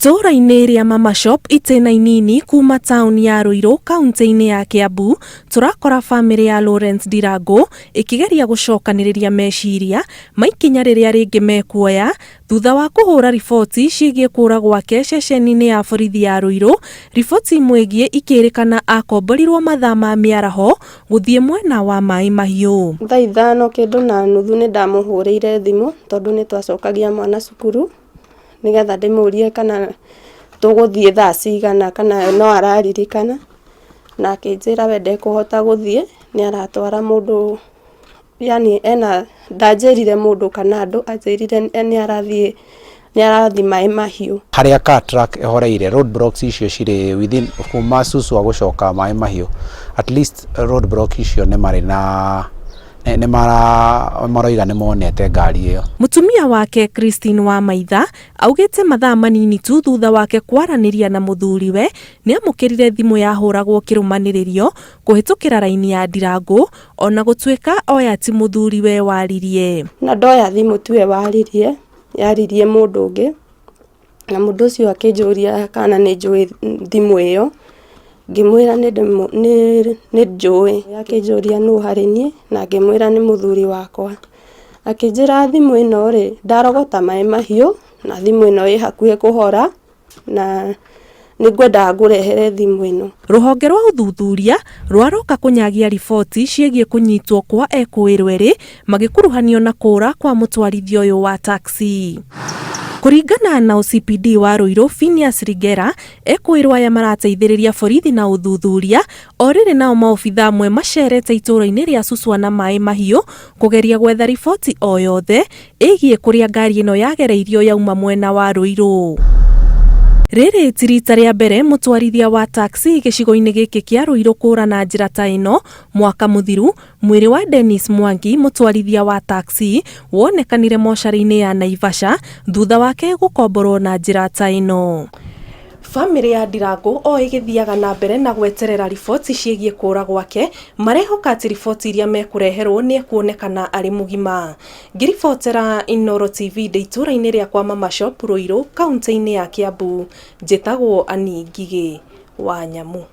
Itũũra-inĩ rĩa Mama Shop itĩna inini kuma taũni ya Ruiru kaunti-inĩ ya Kiambu, tũrakora bamĩrĩ ya Lawrence Ndirangu ĩkĩgeria gũcokanĩrĩria meciria ma ikinya rĩrĩa rĩngĩ mekuoya thutha wa kũhũra riboti ciĩgiĩ kũũra gwake ceceni-inĩ ya borithi ya Ruiru. Riboti imwĩgiĩ ikĩrĩkana akomborirwo mathaa ma mĩaraho gũthiĩ mwena wa Maĩ Mahiũ. Thaa 5 kĩndũ na nuthu nĩ ndamũhũrĩire thimũ tondũ nĩ twacokagia mwana cukuru, nĩgetha ndĩmũrie kana tũgũthiĩ thaa cigana, kana no araririkana, na akĩnjĩra we ndekũhota gũthiĩ, nĩ aratwara mũndũ, yani ena, ndanjĩrire mũndũ kana andũ, anjĩrire nĩ arathiĩ Maĩ Mahiũ. Harĩa car track ĩhoreire, road blocks icio cirĩ within kuma Suswa gũcoka Maĩ Mahiũ, at least road block icio nĩ marĩ na nĩ maroiga nĩ monete ngari ĩyo. Mũtumia wake Christine Wamaitha augĩte mathaa manini tu thutha wake kwaranĩria na mũthuriwe, nĩ amũkĩrire thimũ yahũragwo kĩrũmanĩrĩrio kũhĩtũkĩra raini ya Ndirangu, ona gũtuĩka oya ti mũthuriwe waririe. Na ndoya thimũ tiwe waririe, yaririe mũndũ ũngĩ, na mũndũ ũcio akĩnjũria kana nĩ njũĩ thimũ ĩyo. Ngĩmwĩra nĩ njũĩ. Akĩnjũria nũ harĩ niĩ, na ngĩmwĩra nĩ mũthuri wakwa. Akĩnjĩra thimũ ĩno rĩ, ndarogota Maĩ Mahiũ na thimũ ĩno ĩ hakuhĩ kũhora, na nĩ ngwendaga ngũrehere thimũ ĩno. Rũhonge rwa ũthuthuria rwaroka kũnyagia riboti ciĩgiĩ kũnyitwo kwa ekũĩrwo erĩ magĩkuruhanio na kũũra kwa mũtwarithia ũyũ wa taxi. Kũringana na OCPD wa Ruiru Phineas Rigera, ekũĩrwo aya marateithĩrĩria borithi na ũthuthuria. O rĩrĩ nao maobitha amwe macerete itũũra-inĩ rĩa Suswa na Maĩ Mahiũ kũgeria gwetha riboti o yothe ĩgiĩ kũrĩa ngari ĩno yagereirio yauma mwena wa Ruiru. Rĩrĩ ti rita rĩa mbere mũtwarithia wa taxi gĩcigo-inĩ gĩkĩ kĩa Ruiru kũũra na njĩra ta ĩno. Mwaka mũthiru, mwĩrĩ wa Dennis Mwangi, mũtwarithia wa taxi, wonekanire mocarĩ-inĩ ya Naivasha thutha wake gũkomborwo na njĩra ta ĩno. Bamĩrĩ ya Ndirangu o ĩgĩthiaga na mbere na gweterera riboti ciĩgiĩ kũũra gwake, marehoka atĩ riboti iria mekũreherwo nĩ ekuonekana arĩ mũgima. Ngĩribotera Inooro TV ndĩ itũũra-inĩ rĩa kwa Mama Shop Ruiru, kaunti-inĩ ya Kiambu, njĩtagwo Annie Ngigĩ wa Nyamu.